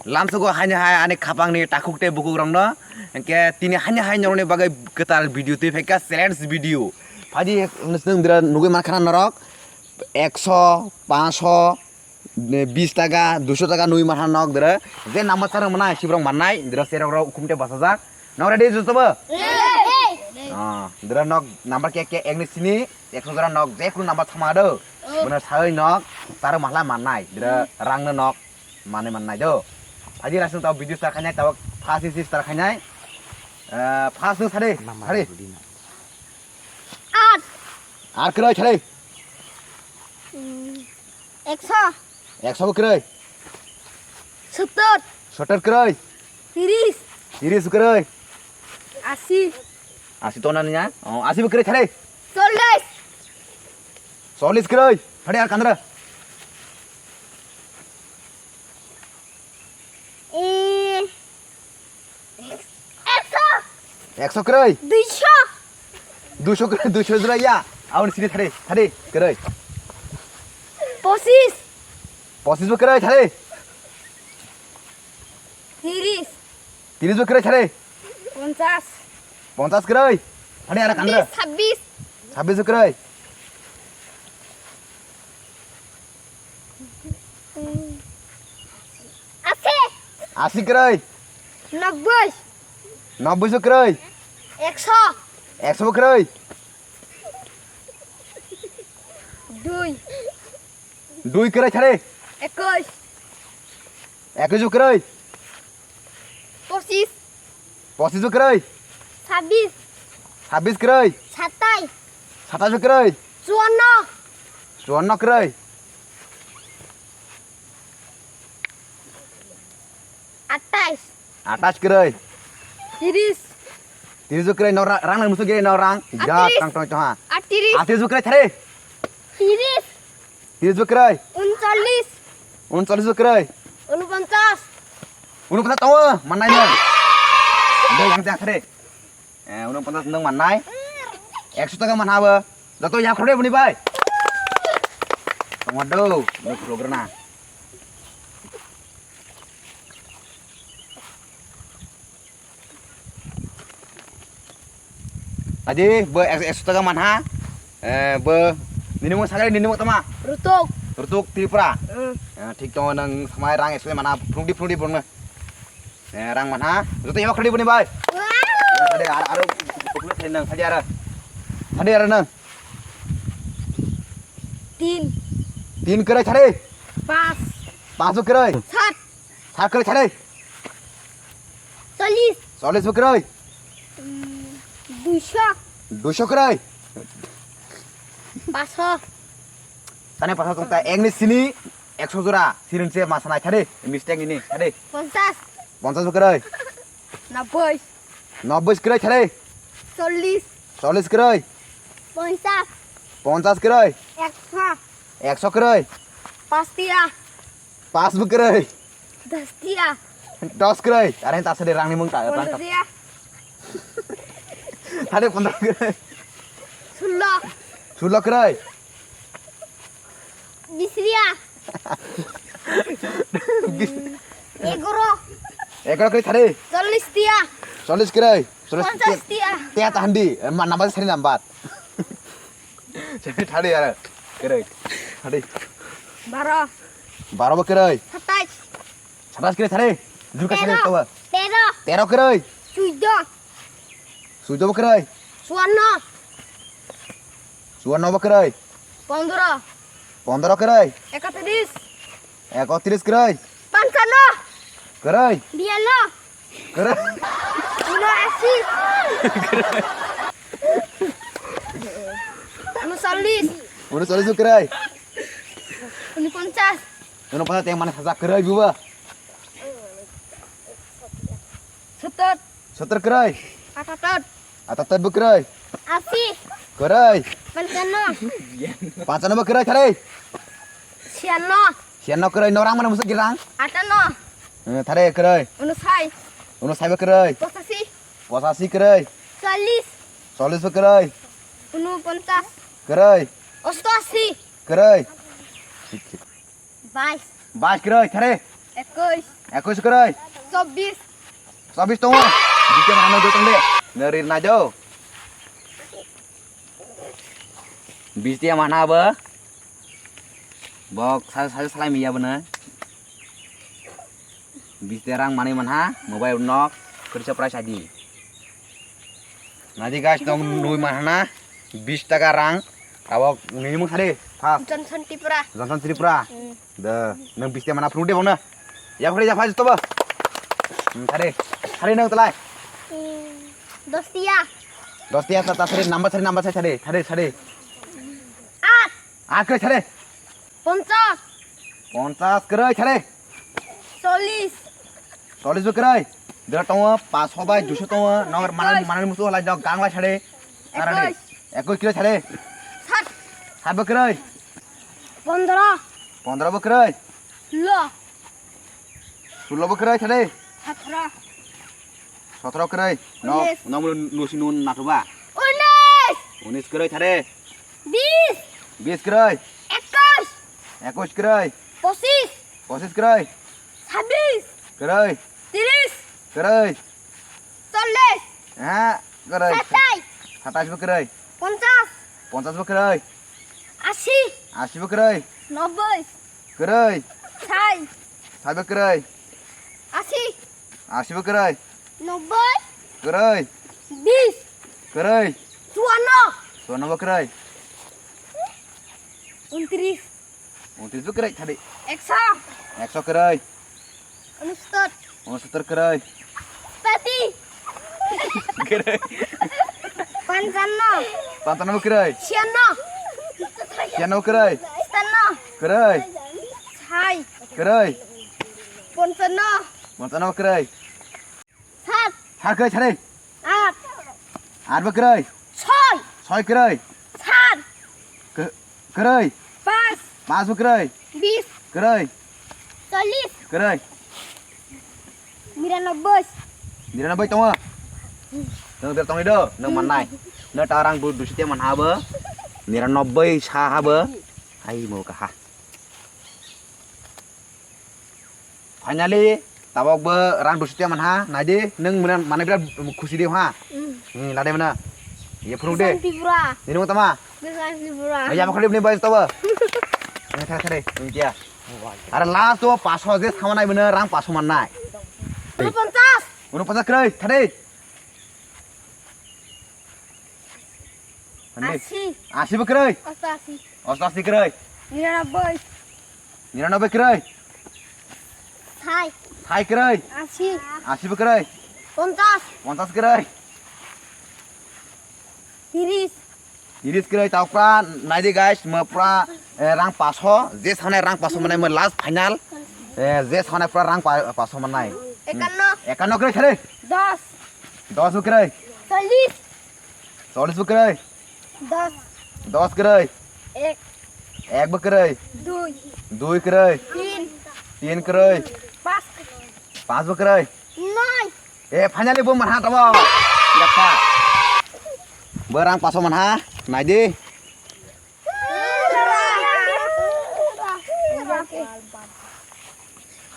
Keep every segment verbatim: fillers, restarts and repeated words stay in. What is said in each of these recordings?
Lamsogo haini hai ani khapangni takhuk tei bukukrokno, hwnkhe tini haini hai norokni bagwi kwtal video twi phaikha, challenge video. Phaidi nwng dira nugwi mankha na norok, ekso, pancho, bis taka, duiso taka nugwi mankha nok dira. Je number chara mannai, siborok mannai, dira serokrok ukhum tei bachajak. Nok ready jotobo? Ah, dira nok number ke ke ekni sini, ekso jora nok je kunu number thama do. Bono sawi nok, chara mahla mannai, dira rangno nok. Mane man nai do. Agi rasung tau video star khainai, tau first isi star khainai. Eh, first nung sari, sari. At. Ar kwrwi sari. Hmm, ekso. Ekso bo kwrwi. Sottor. Sottor kwrwi. Tiris. Tiris kwrwi. Asi. Asi tona niya. Oh, asi bo kwrwi sari. Chollis. Chollis kwrwi. Sari ar kandra. Eh, ekso. Ekso kwrwi. Duiso. Duiso kwrwi, duiso jora ya. Aun sini thari, thari, kwrwi. Pochis. Pochis bo kwrwi, thari. Tiris. Tiris bo kwrwi, thari. Ponchas. Ponchas kwrwi. Thari ara kandra. Sabbis. Sabbis bo kwrwi. Asi. Asi kwrwi. Nobboi. Nobboi se kwrwi. Ekso. Ekso bo kwrwi. Dui. Dui kwrwi thari. Ekoi. Ekoi bo kwrwi. Pochis. Pochis bo kwrwi. Sabbis. Sabbis kwrwi. Satai. Satais bo kwrwi. Chuanno. Chuanno kwrwi. Atais. Atais kwrwi. Tiris. Tiris bo kwrwi, no ra-, rang nang musu giri no rang. Ja, atris. Tang tang tang ha. Atris. Atris bo kwrwi thari. Tiris. Tiris bo kwrwi. Uncholish. Uncholish bo kwrwi. Unuponchas. Unuponchas tongo, mannai no. Doi yang jak re. Eh, unuponchas nung mannai. Ekso taka manha bo. Joto yang khore buni bai. Tongo do, no khulograna. Adi, bo ek-, ekso taka manha. Eh, bo nini mung sakali nini mung tama? Rutuk. Rutuk Tripura. Hmm. Eh, thik tongo, nang samai rang ekso manha, phunukdi, phunukdi, phunukna. Eh, rang manha. Joto yawa khadi boni bai. Wow. Eh, adi, ar-, aro, adi, aro nang. Adi, aro nang. Tin. Tin kwrwi thari. Pas. Pas bo kwrwi. Sat. Sat kwrwi thari. Chollish. Chollish bo kwrwi. Mm, duiso. Duiso kwrwi. Paso. Tani paso tongta ekni sini ekso jora siring se ma sanai thari. Mistake ini thari. Ponchas. Ponchas bo kwrwi. Nobboi. Nobboi kwrwi thari. Chollish. Chollish kwrwi. Ponchas. Ponchas kwrwi. Ekso. Ekso kwrwi. Pas tiya. Pas bo kwrwi. Das tiya. Dos kwrwi. Are ta sade rangni mung ta, rang ta. Pondro tiya. Thade pondro kwrwi. Sullo. Sullo kwrwi. Bisriya. Bis- Egoro. Egoro kwrwi thade. Chollish tiya. Chollish kwrwi. Chollish Ponchas tiya. Tiya ta handi. Ma number sari number. Sari thade yara. Kwrwi. Thade. Baro. Baro bo kwrwi. Satais. Satais kwrwi thade. Durka thade Tero. Tawa. Tero. Tero kwrwi. Suido. Suido bo kwrwi. Suanno. Suanno bo kwrwi. Pondro. Pondro kwrwi. Ekotris. Ekotris kwrwi. Panchanno. Kwrwi. Biyanno. Kwrwi. Uno asi. Uno chollis. Uno chollis kwrwi. Uno ponchas. Uno ponchas teng mane sajak kwrwi buba. Sottor. Sottor kwrwi. Atatot. Atatot bo kwrwi. Asi. Kwrwi. Panchanno. Panchanno bo kwrwi thare. Siyanno. Siyanno kwrwi. No rang mane musa girang. Atanno. Eh, thare kwrwi. Unosai. Unosai bo kwrwi. Pochasi. Pochasi kwrwi. Chollis. Chollis bo kwrwi. Unoponchas. Kwrwi. Ostoasi. Kwrwi. Thik, thik. Bais. Bais kwrwi, thare. Ekkuis. Ekwis kwrwi. Chobbish. Chobbish tongo. Bisi manha no tong de. No rir nai do. Bisi manha bo. Bok sa sa salai miya bo na. Bisi rang manwi manha, mobile nok, kwrwisa price adi. Nadi guys, tong nui manha na, bis taka rang, tabok nini mung sari, first. Johnson Tripura. Johnson Tripura. Hmm. Da, nang bis taka mana phuru de bong na. Ya phuri ya phai to ba. Hmm, sari, sari nang talai. Hmm, dos tiya. Dos tiya sa, sa, sari, number sari, number sari, sari, sari, sari. At. At kwrwi sari. Ponchas. Ponchas kwrwi sari. Chollish. Chollish bo kwrwi. Dera tongo, paso bai duiso tongo, nong manani, manani musu halai dok, gang lai sari. Narani. Ekwis. Ekwis kwrwi sari. Sat. Sat bo kwrwi. Pondro. Pondro bo kwrwi. Lo. Sulo bo kwrwi sari. Satra. Sotro kwrwi. No, unis. No mulo nusi nun natuba. Unis. Unis kwrwi sari. Bis. Bis kwrwi. Ekwis. Ekwis kwrwi. Pochis. Pochis kwrwi. Chabis. Kwrwi. Tiris. Kwrwi. Chollish. Ha, kwrwi. Satais. Satais bo kwrwi. Ponchas. Ponchas bo kwrwi. Asi. Asi bo kwrwi. Nobboi. Kwrwi. Sai. Sai bo kwrwi. Asi. Asi bo kwrwi. Nobboi. Kwrwi. Bis. Kwrwi. Chuanno. Chuanno bo kwrwi. Untris. Untris bo kwrwi, thadi. Ekso. Ekso kwrwi. Unsottor. Unsottor kwrwi. Pati. Kwrwi. Panchanno. Panchanno bo kwrwi. Chianno. Chianno bo kwrwi. Satanno. Kwrwi. Sai. Kwrwi. Ponchanno. Ponchanno bo kwrwi. Sat. Sat kwrwi, sari. At. At bo kwrwi. Soi. Soi kwrwi. Sat. Kw-, kwrwi. Pas. Pas bo kwrwi. Bis. Kwrwi. Chollish. Kwrwi. Niranobboi. Niranobboi tongo. Tong der tongni do, nang mannai. No ta rang bu duiso tiya manha bo. Niranobboi sa ha bo. Ai mo kaha. Finally, tabok bo rang duiso tiya manha, naidi, nwng mwnwi manwi birat khusi di ha. Mm. Hmm, lade mwnwi. Ye phunuk de. Kwchang Tripura. Nini mung tama? Kwchang Tripura. Ai, yama khali bini bai tobo. Ni thare thare, ni tiya. Are last o paso je sama nai mwnwi rang paso mannai. Uno ponchas. Uno ponchas kwrwi, thare. Hande. Asi. Asi bo kwrwi. Osto asi. Osto asi kwrwi. Niranobboi. Niranobboi kwrwi. Sai. Sai kwrwi. Asi. Asi bo kwrwi. Ponchas. Ponchas kwrwi. Tiris. Tiris kwrwi, tao pura naidi guys, mo pura, eh, rang paso, je sanai rang paso manai mo last final, eh, je sanai pura rang pa-, paso manai. Ekanno. Ekanno kwrwi sari. Dos. Dos bo kwrwi. Chollish. Chollish bo kwrwi. Dos. Dos kwrwi. Ek. Ek bo kwrwi. Dui. Dui kwrwi. Tin. Tin kwrwi. Pas. Pas bo kwrwi. Noi. Eh, finally bo manha tamo. Yakha. Bo rang paso manha. Naidi.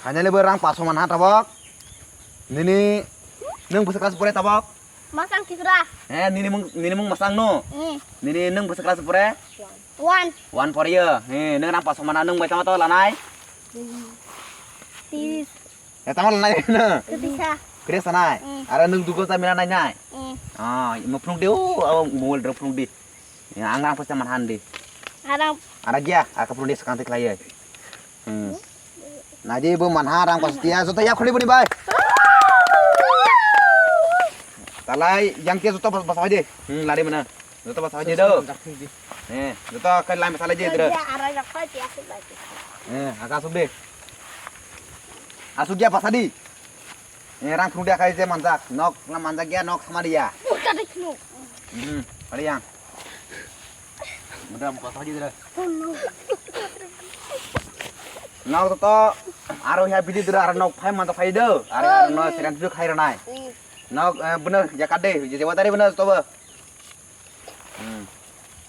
Finally bo rang paso manha tabok. Nini nwng bwswk class pore tabok? Masang Tripura. Eh, nini mung, nini mung masang no? Eh. Nini nwng bwswk class pore? One. One pore yo. Eh, nwng rang paso manha nwng bai tama to lanai? Tis. Eh, tama lanai no? Kisa. Kre sanai. Eh. Ara nwng dugo ta mina nai nai. Eh. Ah, mo phunuk de o, abo mobile rok phunuk de. Ya, ang rang phaisa manha di. Arang. Arang ya, aka pun di sekantik lai. Hmm. Naji ibu manha rang phaisa tiya, joto ya khuli buni bai. Talai yang tiya joto basa aja. Hmm, lari mana? Joto basa aja do. Eh, joto kai lai masalah aja dira. Ya, arang ya, kau tiya sih lagi. Eh, aka asuk de. Asuk ya pasa di. Eh, rang phunuk dia khai je manjak, nok na manjak ya, nok sama dia. Buka de khnu. Hmm, ari yang. Mudah buka saja dira. Nok to, aro ya bidi dira, aro nok phai manjak phai do. Aro no seran tu khai ranai. Nok, eh, bener ya kade, je jawatari bener to ba. Hmm.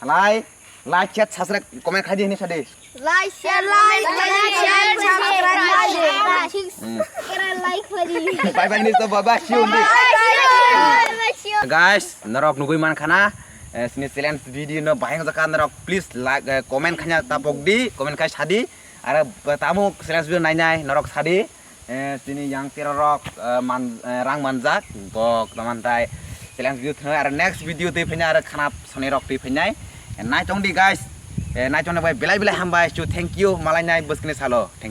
Halai, like, chat, subscribe, comment khai di hini sadi. Like, share, like, like, share, subscribe. Hmm. Like, buddy. Bye bye, Nista, bye bye, see you. Bye bye, see you. Guys, norok nugui man khana, eh, sini challenge video no bahai jaka norok, please like, eh, comment khanya tapok di, comment khai sadi. Ara, eh, tamo challenge video nai nai norok sadi. Eh, tini yang tero rok, eh, man, eh, rang manjak, bok, taman tai challenge video thwnai, aro next video twi phai nai, aro khana sonai rok twi phai nai. Eh, nai tong di guys, eh, nai tong bai belai belai hambai, chu thank you, malai nai bwskini salo, thank you.